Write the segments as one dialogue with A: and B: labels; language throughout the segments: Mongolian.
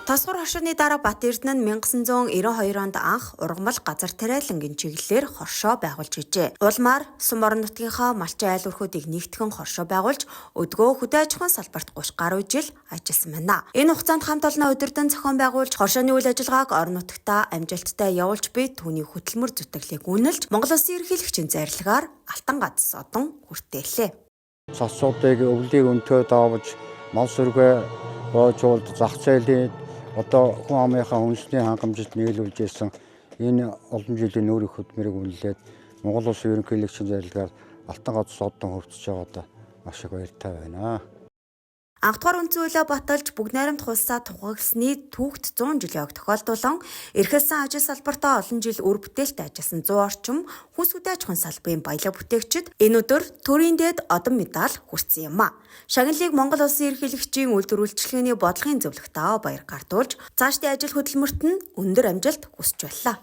A: Тосгор хоршооны дараа Бат Эрдэнэ нь 1992 онд анх ургамал газар тариалангийн чиглэлээр хоршоо байгуулж гэжээ. Улмаар сум орон нутгийнхаа малчин айл өрхүүдийг нэгтгэн хоршоо байгуулж өдгөө хөдөө аж ахуйн салбарт 30 гаруй жил ажилласан байна. Энэ хугацаанд хамт олноо удирдан зохион байгуулж хоршооны үйл ажиллагааг орон нутгтаа амжилттай явуулж буй түүний хөдөлмөр зүтгэлийг үнэлж Монгол Улсын ерөнхийлөгчийн зарилгаар Алтан гац содон хүртээлээ.
B: Цацуудыг өвлийг өнтөө давж мал сүргээ боожуулд зах зээлийн одоо хүн амынхаа үндэсний хангамжид нийлүүлж исэн энэ олон жилийн нүүр хөдөлмөрийг үнэлээд Монгол Улсын ерөнхийлөгчийн зарилгаар Алтан гац содон хөвцөж байгаадаа маш их баяртай байна.
A: Анх дугаар үндсэн хуулиа баталж бүгд найрамд хулсаа тухагсны түүхт 100 жилийн ог тохиолдуулан эрхэлсэн ажил салбартаа олон жил үр бүтээлтэй ажилласан 100 орчим хүнс хөдөө аж ахуйн салбарын баялаг бүтээгчид энэ өдөр төрийн дээд одон медаль хүртсэн юм а. Шагналыг Монгол Улсын ерөнхийлөгчийн үйлдвэр үйлчилгээний бодлогын зөвлөгтөө баяр гардуулж цаашдын ажил хөдөлмөрт нь өндөр амжилт хүсэж байлаа.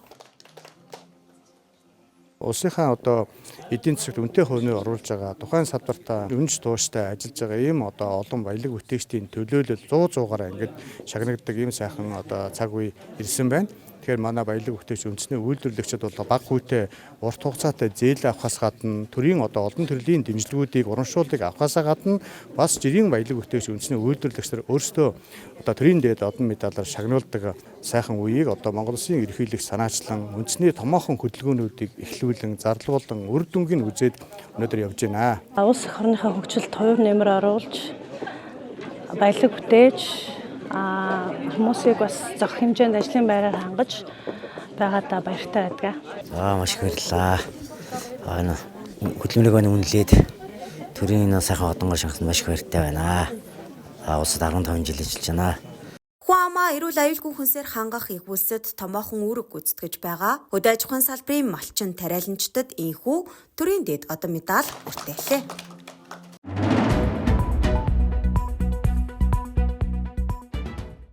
C: Улсынхаа одоо эдийн засагт үнэтэй хувь оруулж байгаа тухайн салбартаа үнж тууштай ажиллаж байгаа ийм одоо олон баялаг бүтээгчдийн төлөөлөл 100 100-аараа ингээд шагнагдаг ийм сайхан одоо цаг үе ирсэн байна. Тэгэхээр манай баялаг бүтээгч үндэсний үйлдвэрлэгчид бол бага хүүтэй урт хугацаатай зээл авахаас гадна төрийн одоо олон төрлийн дэмжлэгүүдийг урамшууллыг авахаас гадна бас жирийн баялаг бүтээгч үндэсний үйлдвэрлэгчдэр өөрсдөө одоо төрийн дээд одон медалаар шагнуулдаг сайхан үеийг одоо Монгол Улсын ерөнхийлөгч санаачлан үндэсний томоохон хөдөлгөөнүүдийг эхлүүлэн зарлуулан үр дүнгийг үзээд өнөөдөр явж байна.
D: Улс эх орныхоо хөгжилд хувь нэмэр оруулж баялаг бүтээж хүмүүсийг бас зохих хэмжээнд ажлын байраар хангаж байгаадаа баяртай байдаг.
E: За маш их баярлалаа. Энэ хөдөлмөрийг байна үнэлээд төрийн энэ сайхан одонгоор шагнасан маш их баяртай байна. Улсад 15 жил ажиллаж байна.
A: Хүн амаа эрүүл аюулгүй хүнсээр хангах их үйлсэд томоохон үүрэг гүйцэтгэж байгаа. Хөдөө аж ахуйн салбарын малчин тариаланчдад ийнхүү төрийн дээд одон медаль хүртээлээ.